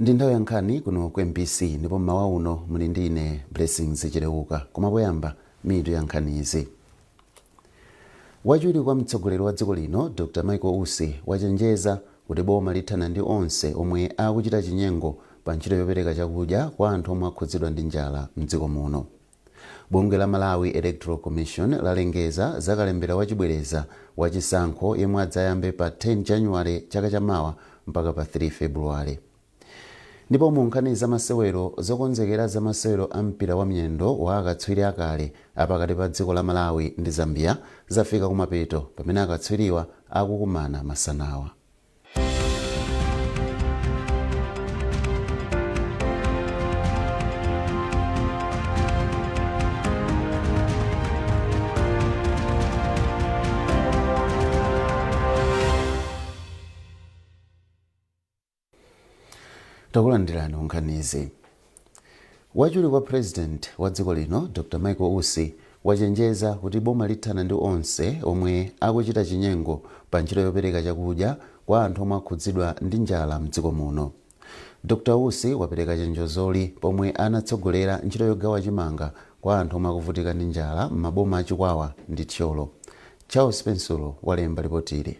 Ndi nthawi ya nkhani kuno ku MBC ndipo mmawa uno muli ndi ine Blessings Chileuka. Koma poyamba, mitu ya nkhanizi. Wachiwiri kwa mtsogoleri wa dziko lino Dr Michael Usi wachenjeza kuti boma lithana ndi onse omwe akuchita chinyengo pa ntchito yopereka chakudya kwa anthu omwe akhudzidwa ndi njala mdziko muno. Bungwe la Malawi Electoral Commission lalengeza za kalembera wachibwereza wa chisankho yemwe adzayambe pa 10 January chaka chamawa mpaka pa 3 February. Ndipo mu nkhani za masewero, zokonzekera za masewero a mpira wa miyendo wa akatswiri akale apakati pa dziko la Malawi ndi Zambia zafika kumapeto pamene akatswiriwa akukumana masanawa. Takulandirani nkhanizi. Wachiwiri kwa President wa dziko lino Dr Michael Usi wachenjeza kuti boma lithana ndi onse omwe akuchita chinyengo pa ntchito yopereka chakudya kwa anthu omwe akhudzidwa ndi njala mdziko muno. Dr Usi wapereka chenjezoli pomwe anatsogolera ntchito yogawa chimanga kwa anthu omwe akuvutika ndi njala m'maboma a Chikwawa ndi Thyolo. Charles Pensulo walemba lipotili.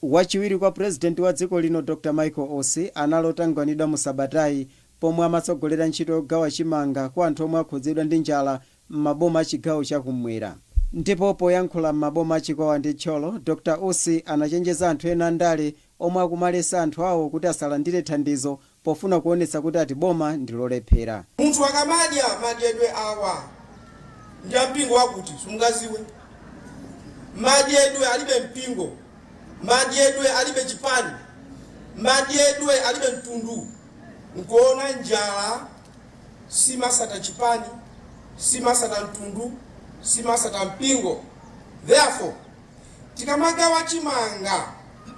Wachiwiri kwa Purezidenti wa dziko lino Dr Michael Usi anali otangwanidwa mu sabatayi pomwe amatsogolera ntchito yogawa chimanga kwa anthu omwe akhudzidwa ndi njala m'maboma a chigawo cha kummwera. Ndipo poyankhula m'maboma a Chikwawa ndi Thyolo, Dr Usi anachenjeza anthu ena andale omwe akumaletsa anthu awo kuti asalandire thandizo pofuna kuonetsa kuti ati boma ndi lolephera. Munthu akamadya madyedwe awa ndi a mpingo wakuti simungaziwe. Madyedwe alibe mpingo, madyedwe alibe chipani, madyedwe alibe mtundu. Nkuona njala simasata chipani, simasata mtundu, simasata mpingo. Therefore, tikamagawa chimanga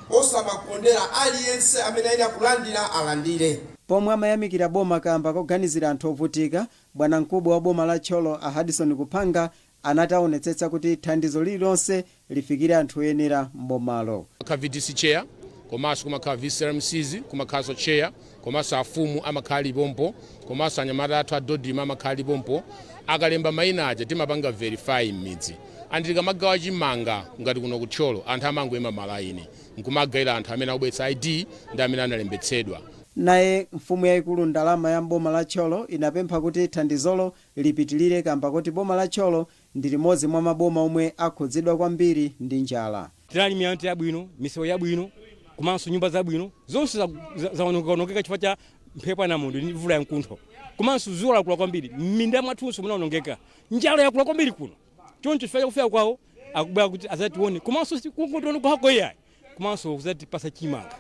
osamakondera, aliyense amene ayenera kulandira alandire. Pomwe amayamikira boma kamba koganizira anthu ovutika, bwanamkubwa wa boma la Thyolo a Hudson Kuphanga anati aonetsetsa kuti thandizo lililonse lifikire anthu oyenera m'bomalo. Kumakhala VDC chair, komanso kumakhala VCRMCs, kumakhalanso chair, komanso afumu amakhala alipompo, komanso anyamata athu a DoDMA amakhala alipompo. Akalemba mayina aja, timapanga verify m'midzi. And tikamagawa chimanga ngati kuno kuThyolo, anthu amangoyima malaini nkumagayira anthu amene akubweretsa ID ndi amene analembetsedwa. Naye mfumu yayikulu Ndalama ya m'boma la Thyolo inapempha kuti thandizolo lipitilire kamba koti boma la Thyolo ndi limodzi mwa maboma omwe akhudzidwa kwambiri ndi njala. Tinali miyala yabwino, misewu yabwino, komanso nyumba zabwino, zonse zawonongeka chifukwa cha mphepo ya namondwe ndi mvula yamkuntho, komanso dzuwa lakula kwambiri. M'minda mwathunso munawonongeka. Njala yakula kwambiri kuno. Choncho chifukwa chakufika kwawo, akubwera kuti azatione, komanso kungotiona kwako iyayi, komanso kuzatipasa chimanga.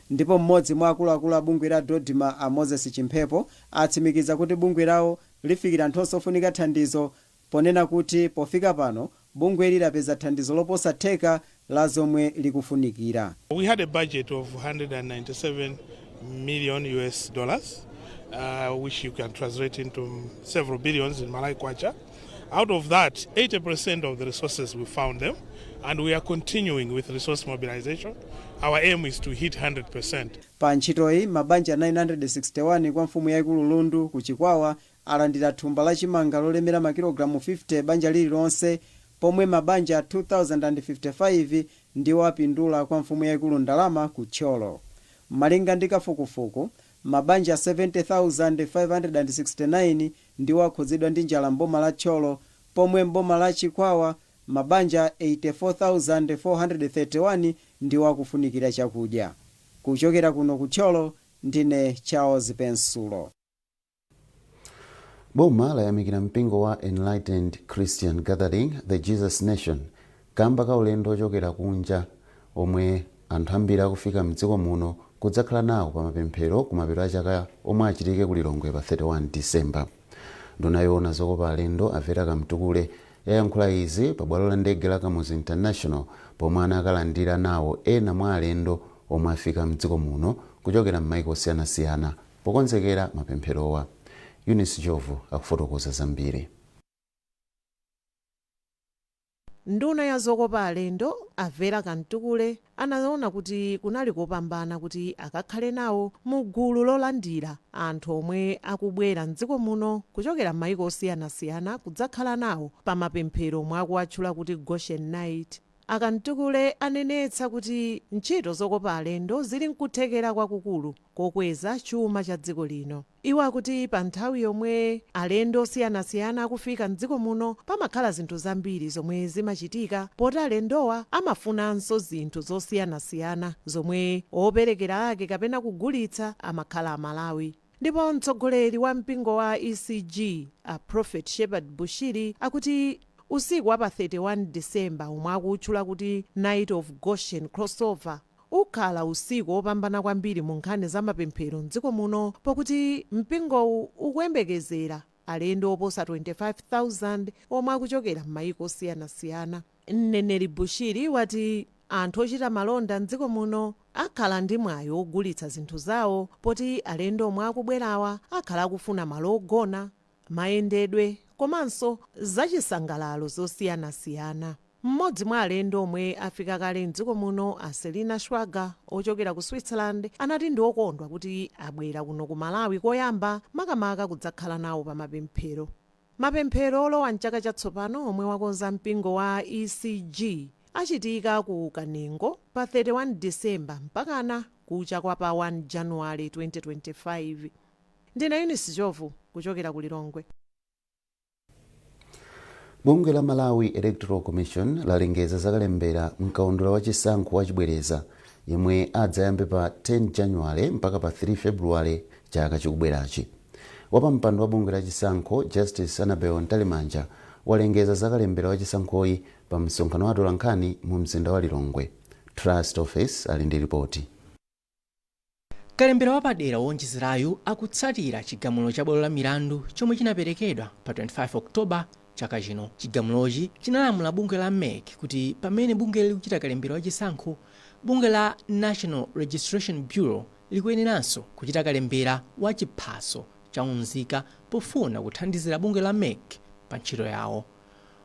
Ndipo mmodzi mwa akuluakulu a bungwe la DoDMA a Moses Chimphepo atsimikiza kuti bungwe lawo lifikira anthu onse ofunika thandizo ponena kuti pofika pano bungweli lapeza thandizo loposa theka la zomwe likufunikira. We had a budget of 197 million US dollars, which you can translate into several billions in Malawi kwacha. Out of that, 80% of the resources, we found them, and we are continuing with resource mobilization. Our aim is to hit 100%. Pa ntchitoyi, mabanja 961 kwa mfumu yaikulu Lundu ku Chikwawa alandira thumba la chimanga lolemera makilogalamu 50 banja lililonse, pomwe mabanja 2055 ndiwo apindula kwa mfumu yaikulu Ndalama ku Thyolo. Malinga ndi kafukufuku, mabanja 70,569 ndiwo akhudzidwa ndi njala m'boma la Thyolo, pomwe m'boma la Chikwawa mabanja 84,431 ndiwo akufunikira chakudya. Kuchokera kuno ku Thyolo, ndine Charles Pensulo. Boma layamikira mpingo wa Enlightened Christian Gathering The Jesus Nation kamba ka ulendo ochokera kunja omwe anthu ambiri akufika mdziko muno kudzakhala nawo pa mapemphero kumapeto a chaka omwe achitike ku Lilongwe pa 31 December. Nduna yoona zokopa alendo a Vera Kamtukule yayankhula izi pa bwalo la ndege la Kamuzu International pomwe anakalandira nawo ena mwa alendo omwe afika mdziko muno kuchokera m'maiko osiyanasiyana pokonzekera mapempherowa. Eunice Jovu akufotokoza zambiri. Nduna ya zokopa alendo a Vera Kamtukule anaona kuti kunali kopambana kuti akakhale nawo mu gulu lolandira anthu omwe akubwera mdziko muno kuchokera m'mayiko osiyanasiyana kudzakhala nawo pa mapemphero omwe akuwatchula kuti Goshen Night. A Kamtukule anenetsa kuti ntchito zokopa alendo zili nkuthekera kwakukulu kokweza chuma cha dziko lino. Iwo akuti pa nthawi yomwe alendo osiyanasiyana akufika mdziko muno, pamakhala zinthu zambiri zomwe zimachitika poti alendowa amafunanso zinthu zosiyanasiyana zomwe operekera ake kapena kugulitsa amakhala Amalawi. Ndipo mtsogoleri wa mpingo wa ECG, a Prophet Shepherd Bushiri, akuti usiku wa pa 31 December, omwe akutchula kuti Night of Goshen Crossover, ukhala usiku wopambana kwambiri mu nkhani za mapemphero mdziko muno, pokuti mpingowu ukuyembekezera alendo oposa 25,000 omwe akuchokera m'mayiko osiyanasiyana. Mneneri Bushiri wati anthu ochita malonda mdziko muno akhala ndi mwayi wogulitsa zinthu zawo, poti alendo omwe akubwerawa akhala akufuna malo ogona, mayendedwe komanso zachisangalalo zosiyanasiyana. Mmodzi mwa alendo omwe afika kale mdziko muno, a Selina Schwager ochokera ku Switzerland, anati ndi okondwa kuti abwera kuno ku Malawi koyamba, makamaka kudzakhala nawo pa mapemphero. Mapemphero olowa mchaka chatsopano omwe wakonza mpingo wa ECG achitika ku Kanengo pa 31 Disemba mpakana kucha kwa pa 1 Januwale 2025. Ndine Eunice Jovu kuchokera ku Lilongwe. Bungwe la Malawi Electoral Commission lalengeza zakalembera mkaundula wa chisankho wachibwereza yemwe adzayambe pa 10 Januwale mpaka pa 3 Februwale chaka chikubwerachi. Wapampando wa bungwe la chisankho, Justice Annabel Mtalimanja, walengeza zakalembera wa chisankhoyi pa msonkhano wa atolankhani mu mzinda wa Lilongwe. Trust Office ali ndi ripoti. Kalembera wapadera wowonjezerayu akutsatira chigamulo cha bwalo la milandu chomwe chinaperekedwa pa 25 October chaka chino. Chigamulochi chinalamula bungwe la mec kuti pamene bungweli likuchita kalembera wachisankho, bungwe la National Registration Bureau likuyeneranso kuchita kalembera wa chiphaso cha unzika pofuna kuthandizira bungwe la mec pa ntchito yawo.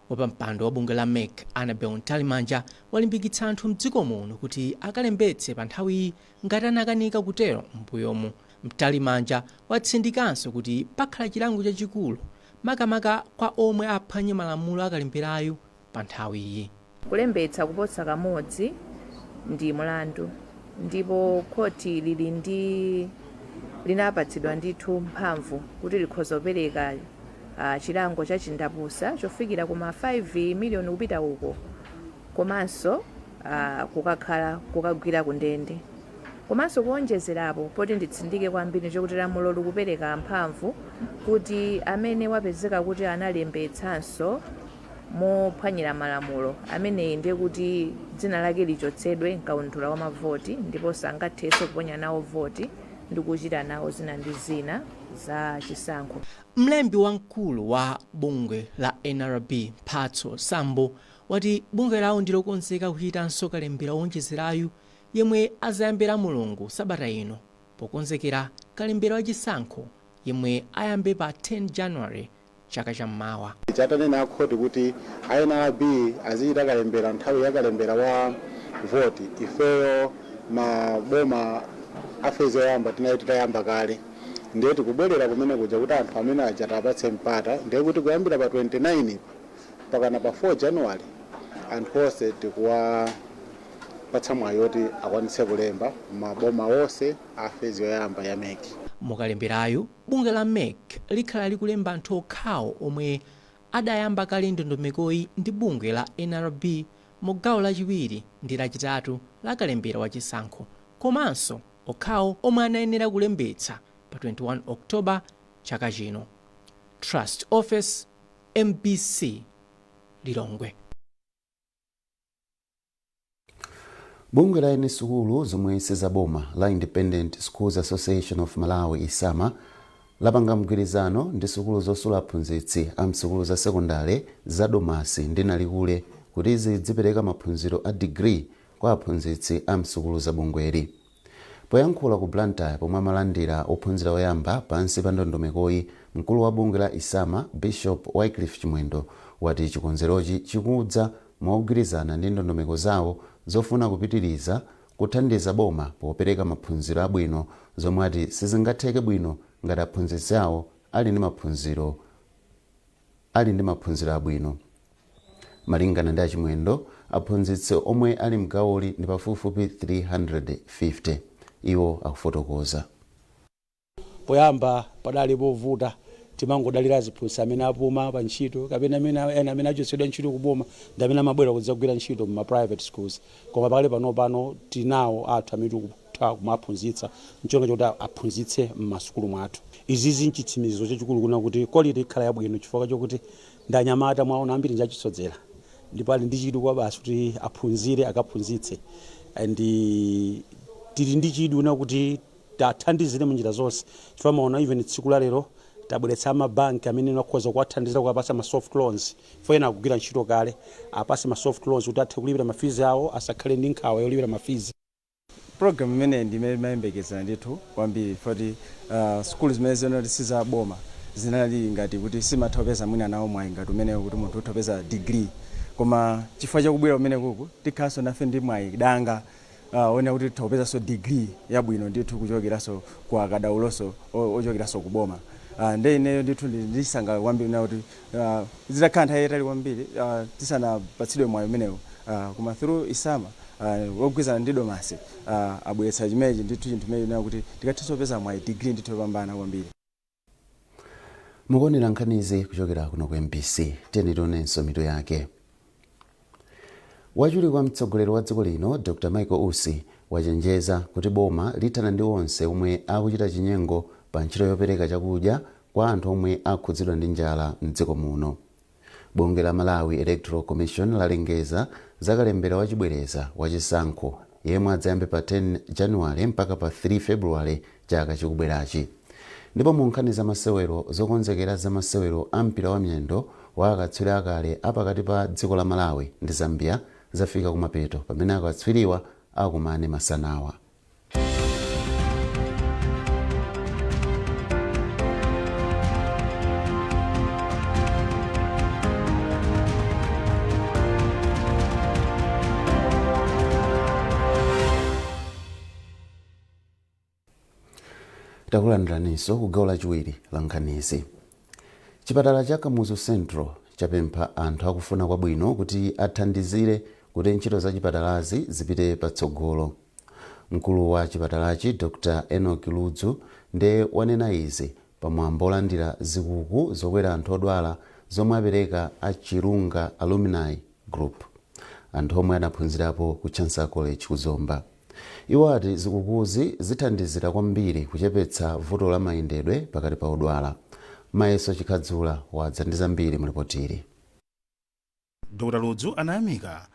Wapampando wa bungwe la mec, Annabel Mtalimanja, walimbikitsa anthu mdziko muno kuti akalembetse pa nthawiyi ngati anakanika kutero m'mbuyomu. Mtalimanja watsindikanso kuti pakhala chilango chachikulu makamaka kwa omwe aphwanye malamulo akalemberayu pa nthawiyi. Kulembetsa kuposa kamodzi ndi mlandu ndipo khoti lili ndi linapatsidwa ndithu mphamvu kuti likhoza kupereka chilango cha chindapusa chofikira kuma 5 miliyoni kupita uko, komanso kukakhala kukagwira ku ndende. Komanso kuonjezerapo, poti nditsindike kwambiri chokuti lamulo likupereka mphamvu kuti amene wapezeka kuti analembetsanso mophwanyira malamulo ameneyi, ndiye kuti dzina lake lichotsedwe mkaundula wa mavoti ndipo sangathenso kuponya nawo voti ndi kuchita nawo zina ndi zina za chisankho. Mlembi wamkulu wa bungwe la nrb, Mphatso Sambo, wati bungwe lawo ndilokonzeka kuchitanso kalembera wowonjezerayu yemwe azayambira Mulungu sabata ino, pokonzekera kalembera wachisankho yemwe ayambe pa 10 January chaka cham'mawa. Chatanena akhoti kuti NRB azichita kalembera nthawi ya kalembera wa voti, ifeyo maboma a phase yoyamba tinali titayamba kale, ndiye tikubwerera kumene kuja kuti anthu amene aja tapatse mpata. Ndiye kuti kuyambira pa 29 pa mpakana pa 4 January, anthu onse tikuwapatsa mwayi oti akwanitse kulemba maboma onse a phase yoyamba ya MEC. Mukalemberayu, bungwe la MEC likhala likulemba anthu okhawo omwe adayamba kale ndondomekoyi ndi bungwe la NRB mu gawo lachiwiri ndi lachitatu la kalembera wachisankho, komanso okhawo omwe anayenera kulembetsa pa 21 October chaka chino. Trust Office, MBC, Lilongwe. Bungwe la eni sukulu zomwe sizaboma la Independent Schools Association of Malawi, ISAMA, lapanga mgwirizano ndi sukulu zosula aphunzitsi a msukulu za sekondale za Domasi ndi Nalikule kuti zidzipereka maphunziro a digiri kwa aphunzitsi a msukulu za bungweli. Poyankhula ku Blantyre pomwe amalandira ophunzira oyamba pansi pa ndondomekoyi, mkulu wa bungwe la ISAMA, Bishop Wycliffe Chimwendo, wati chikonzerochi chikudza Mogwirizana ndi ndondomeko zawo zofuna kupitiriza kuthandiza boma popereka maphunziro abwino, zomwe ati sizingatheke bwino ngati aphunzitsi awo ali ndi maphunziro abwino. Malingana ndi Achimwendo, aphunzitsi omwe ali mgawoli ndi pafupifupi 350. Iwo akufotokoza. Poyamba padali povuta, timangodalira aziphunzitsi amene apuma pa ntchito kapena amene ena amene achotsedwa ntchito kuboma ndi amene amabwera kudzagwira ntchito mma private schools. Koma pakali pano tinawo athu amene tikutha kumaphunzitsa ncholinga choti aphunzitse mmasukulu mwathu. Izizi nchitsimikizo chachikulu kuna kuti quality ikhala yabwino, chifukwa chokuti ndi anyamata mwaona ambiri njachisodzera ndipo ali ndi chidwi kwa basi kuti aphunzire akaphunzitse. And tili ndi chidwi na kuti tathandizire munjira zonse, chifukwa maona even tsiku la lero tabweretsa amabanki amene akhoza kuwathandizira kuwapasa ma soft loans fo ena akugwira ntchito kale, apase ma soft loans kuti athe kulipira ma fees awo, asakhale ndi nkhawa yolipira ma fees. Program imeneyi ndimene imayembekezera ndithu kwambiri, foti sukulu zimene zinoti sizaboma zinali ngati kuti simatha kupeza mwina nawo mwayi ngati umenewo kuti munthu utha kupeza degree. Koma chifukwa chakubwera kumene kuku, tikhalanso nafe ndi mwayi danga one kuti titha kupezanso degree yabwino ndithu kuchokeranso ku akadauloso ochokeranso kuboma. Nde ineyo ndithu ndisangalala kwambiri na kuti zitakhala nthawi yayitali kwambiri tisanapatsidwe mwayi umenewu, koma through Isama wogwirizana ndi Domasi abweretsa chimenechi ndithu, chinthu chimene kuti tikathenso kupeza mwayi degree ndithu yopambana kwambiri. Mukuonera nkhanizi kuchokera kuno ku MBC. Tiyeni tionenso mitu yake. Wachiwiri kwa mtsogoleri wa dziko lino Dr Michael Usi wachenjeza kuti boma lithana ndi onse omwe akuchita chinyengo pa ntchito yopereka chakudya kwa anthu omwe akhudzidwa ndi njala mdziko muno. Bungwe la Malawi Electoral Commission lalengeza za kalembera wachibwereza wachisankho yemwe adzayambe pa 10 Januwale mpaka pa 3 Februwale chaka chikubwerachi. Ndipo mu nkhani za masewero, zokonzekera za masewero a mpira wa miyendo wa akatswiri akale apakati pa dziko la Malawi ndi Zambia zafika kumapeto, pamene akatswiriwa akumane masanawa. Takulandiraninso ku gawo lachiwiri la nkhanizi. Chipatala cha Kamuzu Central chapempha anthu akufuna kwabwino kuti athandizire kuti ntchito za chipatalazi zipite patsogolo. Mkulu wa chipatalachi Dr Enoch Ludzu ndiye wanena izi pamwambo olandira zikuku zokwera anthu odwala zomwe apereka a Chirunga Alumni Group, anthu omwe anaphunzirapo ku Chancellor College ku Zomba. Iwo ati zikukuzi zithandizira kwambiri kuchepetsa vuto la mayendedwe pakati pa odwala. Mayeso Chikhadzula wadza ndi zambiri mulipotili. Dr Ludzu anayamika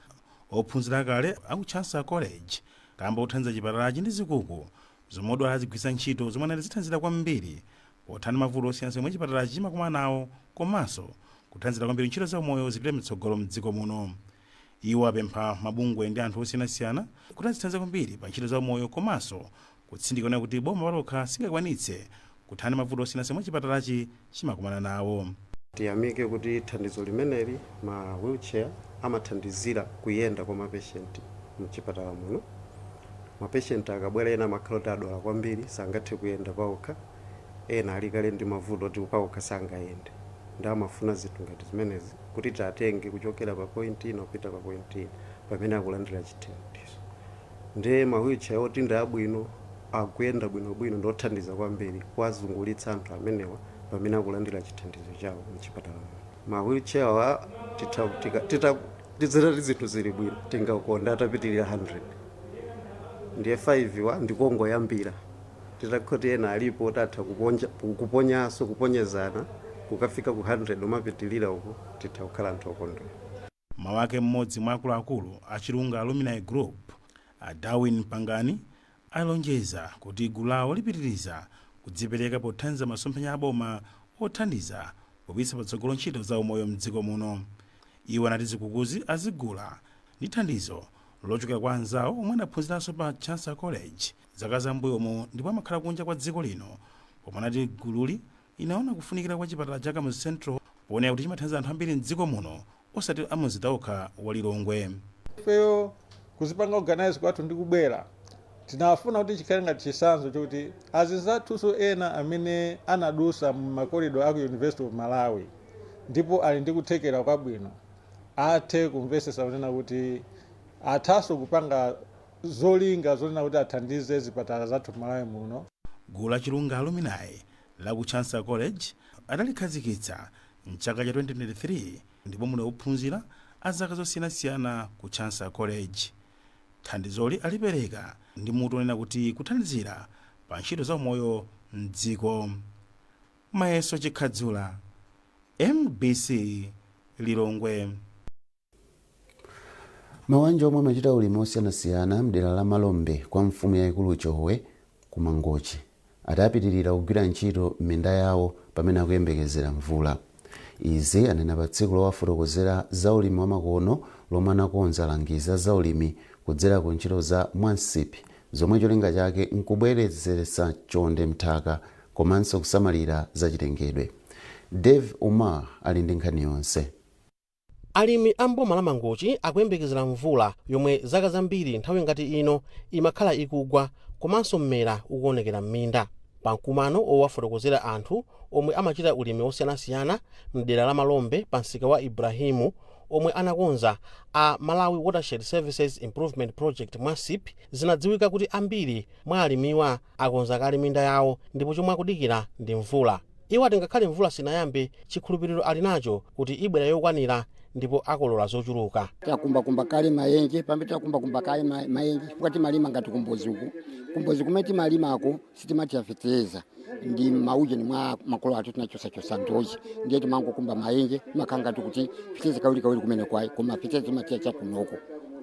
ophunzira akale aku Chancellor College kamba kothandiza chipatalachi ndi zikuku zomwe odwala azigwiritsa ntchito, zomwe anati zithandizira kwambiri pothana mavuto osiyanasiyana omwe chipatalachi chimakumana nawo, komanso kuthandizira kwambiri ntchito za umoyo zipite mtsogolo mdziko muno. Iwo apempha mabungwe ndi anthu osiyanasiyana kuti azithandiza kwambiri pa ntchito za umoyo, komanso kutsindika kunena kuti boma palokha singakwanitse kuthana mavuto osiyanasiyana omwe chipatalachi chimakumana nawo. Tiyamike kuti thandizo limeneli, ma wheelchair, amathandizira kuyenda kwa mapeshenti mchipatala muno. Mapeshenti akabwera, ena amakhala kuti adwala kwambiri, sangathe kuyenda paokha, ena ali kale ndi mavuto oti paokha sangayende, ndi amafuna zinthu ngati zimenezi kuti tatenge kuchokera pa point ina kupita pa point ina pamene akulandira chithandizo. Ndiye ma wheelchair oti ndi abwino, akuyenda bwinobwino, ndi othandiza kwambiri kuwazungulitsa anthu amenewa pamene akulandira chithandizo chawo mchipatala muno. Ma wheelchair wa tizitati zinthu zili bwino, tingakonda atapitirira 100. Ndiye 5 wa ndikongoyambira, titakhoti ena alipo tatha kuponyanso, kuponyezana kukafika ku 100, umapitilira uko, titha kukhala anthu okondwera. Mawu ake, mmodzi mwa akuluakulu a Chirunga Alumni Group, a Darwin Pangani, alonjeza kuti gulu lawo lipitiriza kudzipereka pothandiza masomphenya a boma othandiza popititsa patsogolo ntchito za umoyo mdziko muno. Iwo anati zikukuzi azigula ndi thandizo lochokera kwa anzawo omwe anaphunziranso pa Chancellor College zaka zambuyomu ndipo amakhala kunja kwa dziko lino, pomwe anati gululi inaona kufunikira kwa chipatala cha Kamuzu Central poonera kuti chimathandiza anthu ambiri mdziko muno. Osati amumzinda okha wa Lilongwe. Ifeyo kuzipanga organize kwathu ndi kubwera, tinafuna kuti chikhale ngati chitsanzo chokuti azinzathunso ena amene anadusa mu makorido aku University of Malawi ndipo ali ndi kuthekera kwabwino athe kumvetsetsa kunena kuti athanso kupanga zolinga zonena kuti athandize zipatala zathu Malawi muno. Gulu la Chilunga Alumni la ku Chancellor College adalikhazikitsa mchaka cha 2023 ndipo muli ophunzira a zaka zosiyanasiyana ku Chancellor College. Thandizoli alipereka ndi mutu onena kuti kuthandizira pa ntchito za umoyo mdziko. Mayeso Chikhadzula, MBC, Lilongwe. Mawanja omwe amachita ulimi osiyanasiyana mdera la Malombe kwa mfumu yayikulu Chowe ku Mangochi adapitirira kugwira ntchito m'minda yawo pamene akuyembekezera mvula. Izi anena pa tsiku lowafotokozera za ulimi wamakono lomwe anakonza alangizi za ulimi kudzera ku ntchito za MwASIP, zomwe cholinga chake nkubwezeretsa chonde mthaka komanso kusamalira zachilengedwe. Dave Umar ali ndi nkhani yonse. Alimi a mboma la Mangochi akuyembekezera mvula yomwe zaka zambiri nthawi ngati ino imakhala ikugwa komanso mmera ukuonekera m'minda. Pamkumano owafotokozera anthu omwe amachita ulimi osiyanasiyana mdera la Malombe pa msika wa Ibrahimu, omwe anakonza a Malawi Watershed Services Improvement Project, MwASIP, zinadziwika kuti ambiri mwa alimiwa akonza kale minda yawo ndipo chomwe akudikira ndi mvula. Iwo ati ngakhale mvula sinayambe, chikhulupiriro ali nacho kuti ibwera yokwanira ndipo akolola zochuluka. Takumbakumba kale mayenje. Pamene takumbakumba kale mayenje, chifukwa timalima ngati kumbozi uku, kumbozi kumene timalimako sitimatiafetereza ndi maujeni mwa makolo athu, tinachosachosa ndochi, ndiye timangokumba mayenje, timakhala ngati kuti fetereza kawiri kawiri kumene kwayi, koma fetereza timatiya chakunoko.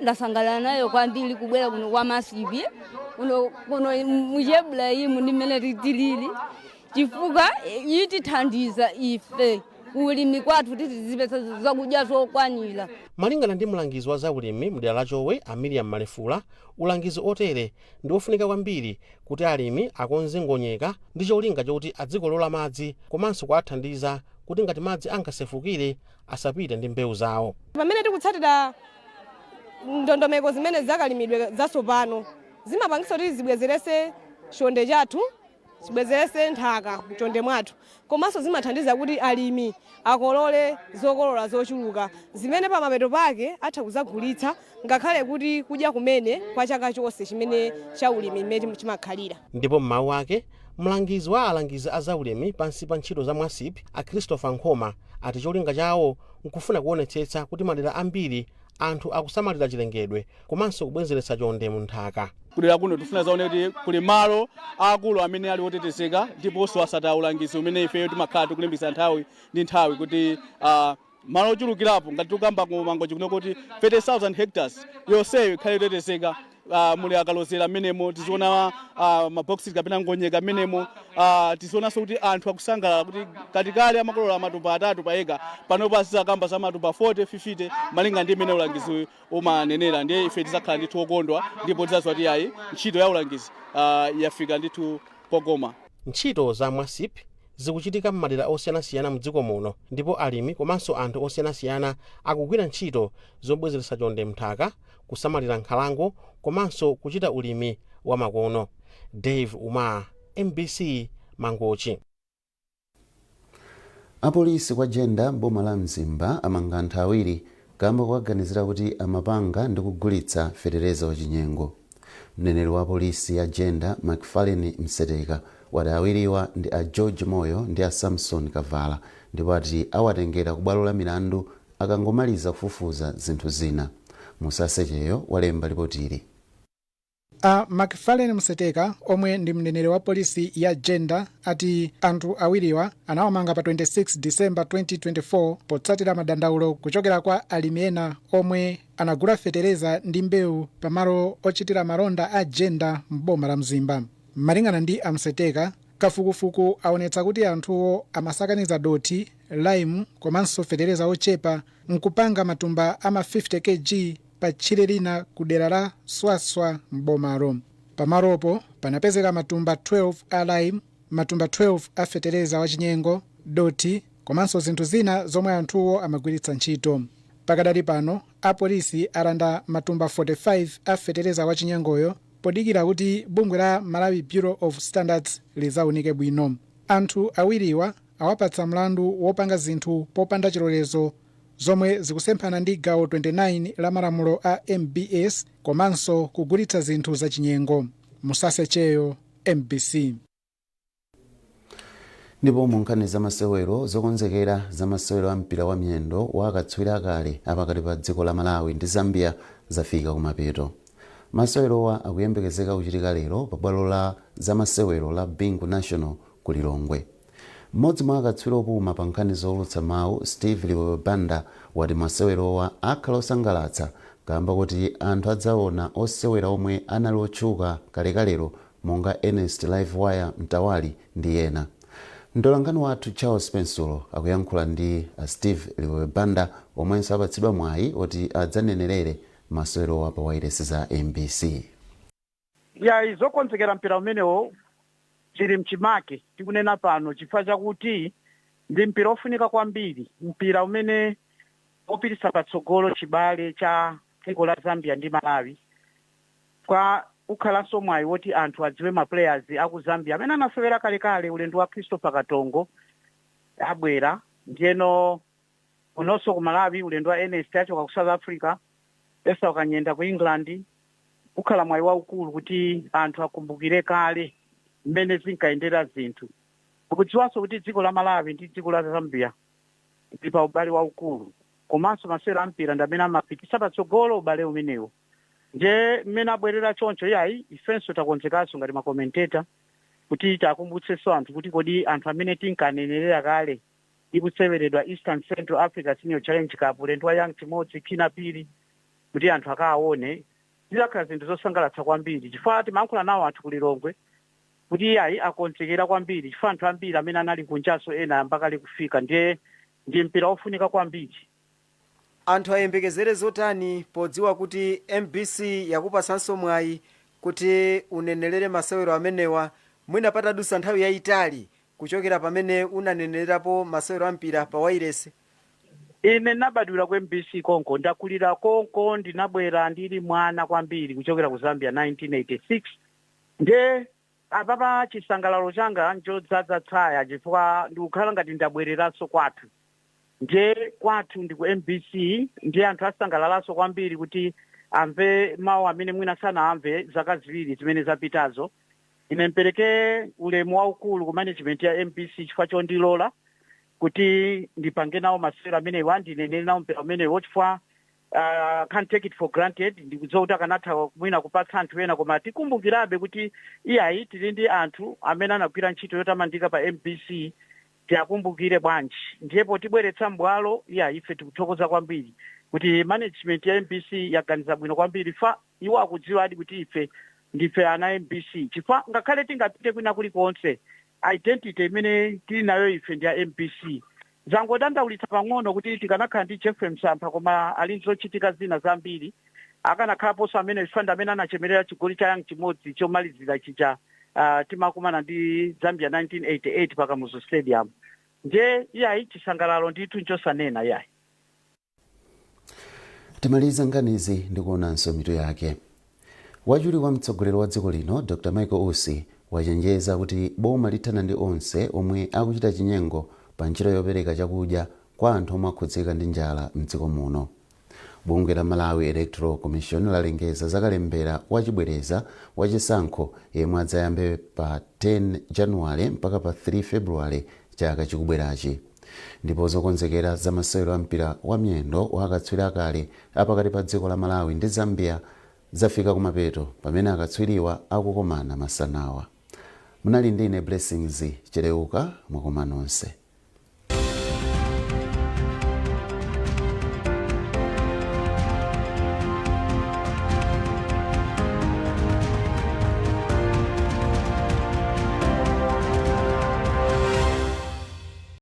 Ndasangalala nayo kwambiri kubwera kuno kwa MwASIP kuno kuno muchebulayimu ndi mmene tilili, chifukwa itithandiza ife ulimi kwathu kuti tizipeza zakudya zokwanira. Malingana ndi mlangizi wa zaulimi mdera la Chowe, a Miriam Malefula, ulangizi otere ndi ofunika kwambiri kuti alimi akonze ngonyeka ndi cholinga chokuti adzikolola madzi komanso kuwathandiza kuti ngati madzi angasefukire asapite ndi mbewu zawo. Pamene tikutsatira ndondomeko zimene zakalimidwe zatsopano, zimapangitsa kuti zibwezerese chonde chathu, zibwezerese nthaka mchonde mwathu, komanso zimathandiza kuti alimi akolole zokolola zochuluka zimene pamapeto pake atha kuzagulitsa, ngakhale kuti kudya kumene kwa chaka chonse chimene cha ulimi mmene chimakhalira. Ndipo m'mawu ake, mlangizi wa alangizi a zaulimi pansi pa ntchito za MwASIP, a Christopher Nkhoma, ati cholinga chawo nkufuna kuonetsetsa kuti madera ambiri anthu akusamalira chilengedwe komanso kubwezeretsa chonde mu nthaka. Kudera kuno tifuna zaone kuti kuli malo akulu amene ali otetezeka, ndiponso asata ulangizi umene ifeyo timakhala tikulimbikitsa nthawi ndi nthawi kuti malo ochulukirapo, ngati tikukamba ku Mangochi kuno kuti 30,000 hectares yonseyo ikhale yotetezeka. Muli akalozera mmenemo, tiziona maboxes kapena ngonyeka mmenemo. Tizionanso kuti anthu akusangalala kuti katikale amakolola matumba 3 pa eka, panopo azizakamba za matumba 40, 50, malinga ndi mmene ulangizi umanenera. Ndiye ife tizakhala ndithu okondwa ndipo tizadziwa kuti ayi, ntchito ya ulangizi yafika ndithu pokoma. Ntchito za MwASIP zikuchitika m'madera osiyanasiyana mdziko muno, ndipo alimi komanso anthu osiyanasiyana akugwira ntchito zobwezeretsa chonde mnthaka, kusamalira nkhalango komanso kuchita ulimi wa makono. Dave Umar, MBC, Mangochi. Apolisi kwa Jenda boma la Mzimba amanga anthu awiri kamba kuwaganizira kuti amapanga ndi kugulitsa fetereza wachinyengo. Mneneri wa polisi ya Jenda, Macfarlane Mseteka, wati awiriwa ndi a George Moyo ndi a Samson Kavala, ndipo ati awatengera ku bwalo la milandu akangomaliza kufufuza zinthu zina. Musasecheyo walemba lipotili. A Macfarlane Mseteka, omwe ndi mneneri wa polisi ya Jenda, ati anthu awiriwa anawamanga pa 26 Disemba 2024 potsatira madandaulo kuchokera kwa alimi ena omwe anagula fetereza ndi mbewu pamalo ochitira malonda a Jenda m'boma la Mzimba. Malingana ndi a Mseteka, kafukufuku aonetsa kuti anthuwo amasakaniza dothi, lime komanso fetereza ochepa nkupanga matumba ama 50 kg pa tchire lina ku dera la Swaswa m'bomalo. Pamalopo panapezeka matumba 12 a lime, matumba 12 a fetereza wachinyengo, dothi komanso zinthu zina zomwe anthuwo amagwiritsa ntchito. Pa Pakadali pano apolisi alanda matumba 45 a fetereza wachinyengoyo podikira kuti bungwe la Malawi Bureau of Standards lizaunike bwino. Anthu awiriwa awapatsa mlandu wopanga zinthu popanda chilolezo, zomwe zikusemphana ndi gawo 29 la malamulo a MBS, komanso kugulitsa zinthu zachinyengo. Musasecheyo, MBC. Ndipo mu nkhani zamasewero, zokonzekera za masewero a mpira wa miyendo wa akatswiri akale apakati pa dziko la Malawi ndi Zambia zafika kumapeto. Masewerowa akuyembekezeka kuchitika lero pa bwalo la zamasewero la Bingu National ku Lilongwe. Mmodzi mwa akatswiri opuma pa nkhani zowulutsa mawu, Steve Liwewe Banda, wati masewerowa akhala osangalatsa kamba kuti anthu adzaona osewera omwe anali otchuka kalekalero monga Ernest Livewire Mtawali ndi ena. Mtolankhani wathu Charles Pensulo akuyankhula ndi a Steve Liwewe Banda, omwenso apatsidwa mwayi oti adzanenerere masewerowa pa wailesi za MBC. Yayi, zokonzekera mpira umenewo chili mchimake tikunena pano, chifukwa chakuti ndi mpira ofunika kwambiri, mpira umene wopititsa patsogolo chibale cha dziko la Zambia ndi Malawi. Kwa ukhalanso mwayi woti anthu adziwe ma players aku Zambia amene anasewera kalekale. Ulendo wa Christopher Katongo abwera, ndiyeno unonso ku Malawi ulendo wa Ernest achoka ku South Africa, Esau Kanyenda ku England. Ukhala mwayi waukulu kuti anthu akumbukire kale mmene zinkayendera zinthu. Ukudziwanso kuti dziko la Malawi ndi dziko la Zambia ndi pa ubale waukulu, komanso masewero ampira ndi amene amapititsa patsogolo ubale umenewo. Nje mmene abwerera choncho, yayi, ifenso takonzekanso ngati ma commentator kuti takumbutsenso anthu kuti kodi anthu amene tinkanenerera kale ikuseweredwa Eastern Central Africa Senior Challenge Cup, ulendo wa Young Chimodzi, Kinnah Phiri, kuti anthu akawaone. Zizakhala zinthu zosangalatsa kwambiri chifukwa timayankhula nawo anthu kulilongwe kuti ayi, akonzekera kwambiri chifukwa anthu ambiri amene anali kunjaso ena ayamba kale kufika. Ndiye ndi mpira wofunika kwambiri. Anthu ayembekezere zotani podziwa kuti MBC yakupatsanso mwayi kuti unenelere masewero amenewa, mwina patadutsa nthawi yayitali kuchokera pamene unanenerapo masewero ampira pa wailesi? Ine ndinabadwira ku MBC konko, ndakulira konko. Ndinabwera ndili mwana kwambiri kuchokera ku Zambia 1986. Nde apapa chisangalalo changa nchodzaza tsaya chifukwa ndikukhala ngati ndabwereranso kwathu. Nje kwathu ndi ku MBC. Ndiye anthu asangalalanso kwambiri kuti amve mawu amene mwina sanaamve zaka 2 zimene zapitazo. Ine mpereke ulemu waukulu ku management ya MBC chifukwa chondilola kuti ndipange nawo masewero amenewa, ndinenere nawo mpira umenewo, chifukwa can't take it for granted. Ndikudziwa kuti akanatha mwina kupatsa anthu ena, koma tikumbukirabe kuti iyayi, tili ndi anthu amene anagwira ntchito yotamandika pa MBC, tiakumbukire bwanji? Ndipo tibweretsa mbwalo. Iya, ife tikuthokoza kwambiri kuti management ya MBC yaganiza bwino kwambiri. Fa iwo akudziwa adi kuti ife ndife ana MBC, chifukwa ngakhale tingapite kwina kulikonse, identity imene tili nayo ife ndi ya MBC. Zangodandaulitsa pang'ono kuti tikanakhala ndi Jeffrey Msampha, koma ali zochitika zina zambiri. Akanakhalaponso amene chifukwa amene anachemerera chigoli cha Young Chimodzi chomalizira chija timakumana ndi Zambia 1988 pa Kamuzu Stadium. Nje iyayi, chisangalalo ndithu nchosanena, iyayi. Timaliza nkhanizi ndikuonanso mitu yake. Wachiwiri kwa mtsogoleri wa dziko lino Dr Michael Usi wachenjeza kuti boma lithana ndi onse omwe akuchita chinyengo pa ntchito yopereka chakudya kwa anthu omwe akhudzika ndi njala mdziko muno. Bungwe la Malawi Electoral Commission lalengeza zakalembera wachibwereza wachisankho yemwe adzayambe pa 10 Januwale mpaka pa 3 Februwale chaka chikubwerachi. Ndipo zokonzekera za masewero a mpira wa miyendo wa akatswiri akale apakati pa dziko la Malawi ndi Zambia zafika kumapeto pamene akatswiriwa akukomana masanawa. Munali ndine Blessings Chereuka. Mwakoma nonse.